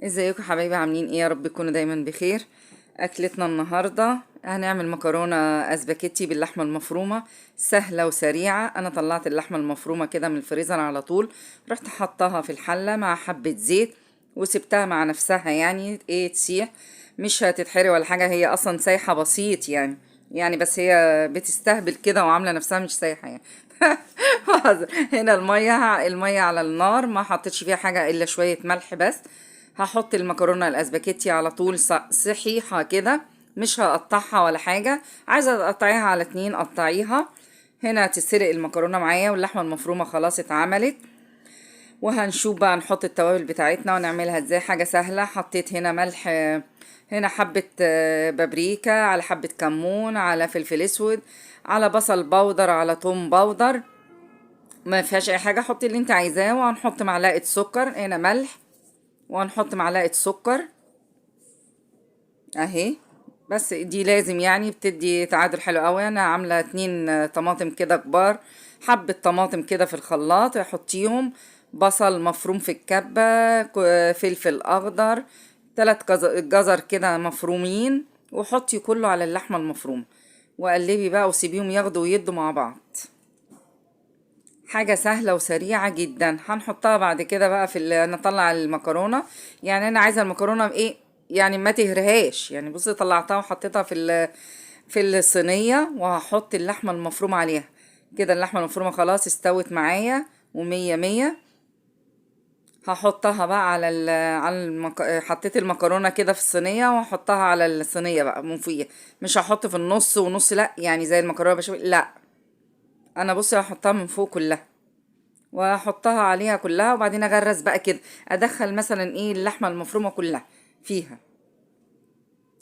ازيكم حبايبي؟ عاملين ايه؟ يا رب تكونوا دايما بخير. اكلتنا النهارده هنعمل مكرونه اسباجيتي باللحمه المفرومه، سهلة وسريعة. انا طلعت اللحمة المفرومه كده من الفريزر على طول، رحت حطاها في الحلة مع حبه زيت وسبتها مع نفسها، يعني ايه تسيح، مش هتتحرق ولا حاجة، هي اصلا سايحه بسيط يعني بس هي بتستهبل كده وعامله نفسها مش سايحه يعني. هنا المية على النار، ما حطيتش فيها حاجة الا شوية ملح بس. هحط المكرونه الاسباجيتي على طول صحيحه كده، مش هقطعها ولا حاجة، عايزه تقطعيها على 2 قطعيها. هنا تسلق المكرونه معايا، واللحمة المفرومه خلاص اتعملت. وهنشوف بقى نحط التوابل بتاعتنا ونعملها ازاي. حاجة سهلة. حطيت هنا ملح، هنا حبه بابريكا، على حبه كمون، على فلفل اسود، على بصل بودر، على توم بودر، ما فيهاش اي حاجة، حطي اللي انت عايزاه. وهنحط معلقه سكر، هنا ملح، وهنحط معلقه سكر اهي، بس دي لازم بتدي تعادل حلو قوي. انا عامله 2 طماطم كده كبار، حبه طماطم كده في الخلاط حطيهم، بصل مفروم في الكبه، فلفل اخضر، 3 جزر كده مفرومين، وحطي كله على اللحمة المفرومه وقلبي بقى وسيبيهم ياخدوا ويدوا مع بعض. حاجة سهلة وسريعة جدا. هنحطها بعد كده بقى في نطلع المكرونة. انا عايزة المكرونة بايه؟ ما تهرهاش. بصي طلعتها وحطيتها في الصينية، وهحط اللحمة المفرومة عليها كده. اللحمة المفرومة خلاص استوت معايا ومية مية. هحطها بقى على على حطيت المكرونة كده في الصينية، وهحطها على الصينية بقى من فوقيها، مش هحط في النص ونص، لا، زي المكرونة بشاميل، لا، انا بصي هحطها من فوق كلها واحطها عليها كلها، وبعدين اغرز بقى كده، ادخل مثلا اللحمة المفرومه كلها فيها.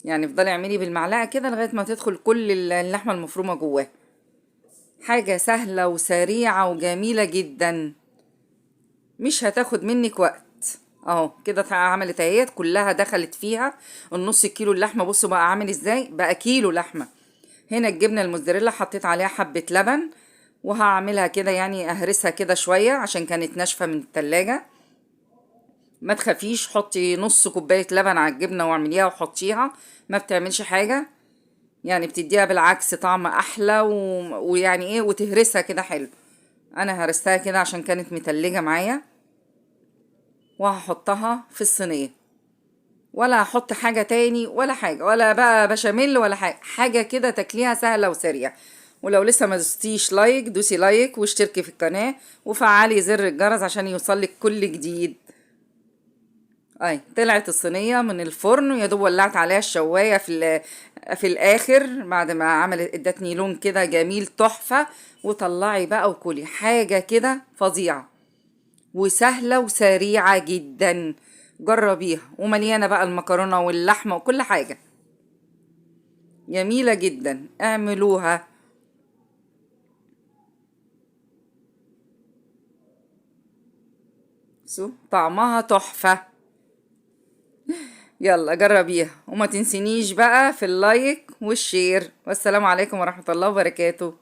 افضلي اعملي بالمعلقه كده لغاية ما تدخل كل اللحمة المفرومه جواها. حاجة سهلة وسريعة وجميلة جدا، مش هتاخد منك وقت. اهو كده عملت اهيت، كلها دخلت فيها النص كيلو اللحمة. بصوا بقى عامل ازاي، بقى كيلو لحمه. هنا الجبنة الموتزاريلا حطيت عليها حبه لبن، وهعملها كده اهرسها كده شوية عشان كانت ناشفة من التلاجة. ما تخافيش، حطي نص كوباية لبن على الجبنة واعمليها وحطيها، ما بتعملش حاجة، بتديها بالعكس طعم احلى ويعني ايه، وتهرسها كده حلو. انا هرستها كده عشان كانت متلجه معايا، وهحطها في الصينية، ولا هحط حاجة تاني ولا حاجة، ولا بقى بشاميل ولا حاجة، حاجة كده تاكليها سهلة وسريعة. ولو لسه ما دوستيش like دوسي like، واشتركي في القناة، وفعلي زر الجرس عشان يوصلك كل جديد. طلعت الصينية من الفرن، ويا دوب ولعت عليها الشواية في الآخر بعد ما عملت ادتني لون كده جميل تحفة. وطلعي بقى وكلي، حاجة كده فظيعة وسهلة وسريعة جدا، جربيها، ومليانة بقى المكرونة واللحمة وكل حاجة، جميلة جدا، اعملوها. طعمها تحفة. يلا جربيها، وما تنسينيش بقى في ال like وال share. والسلام عليكم ورحمة الله وبركاته.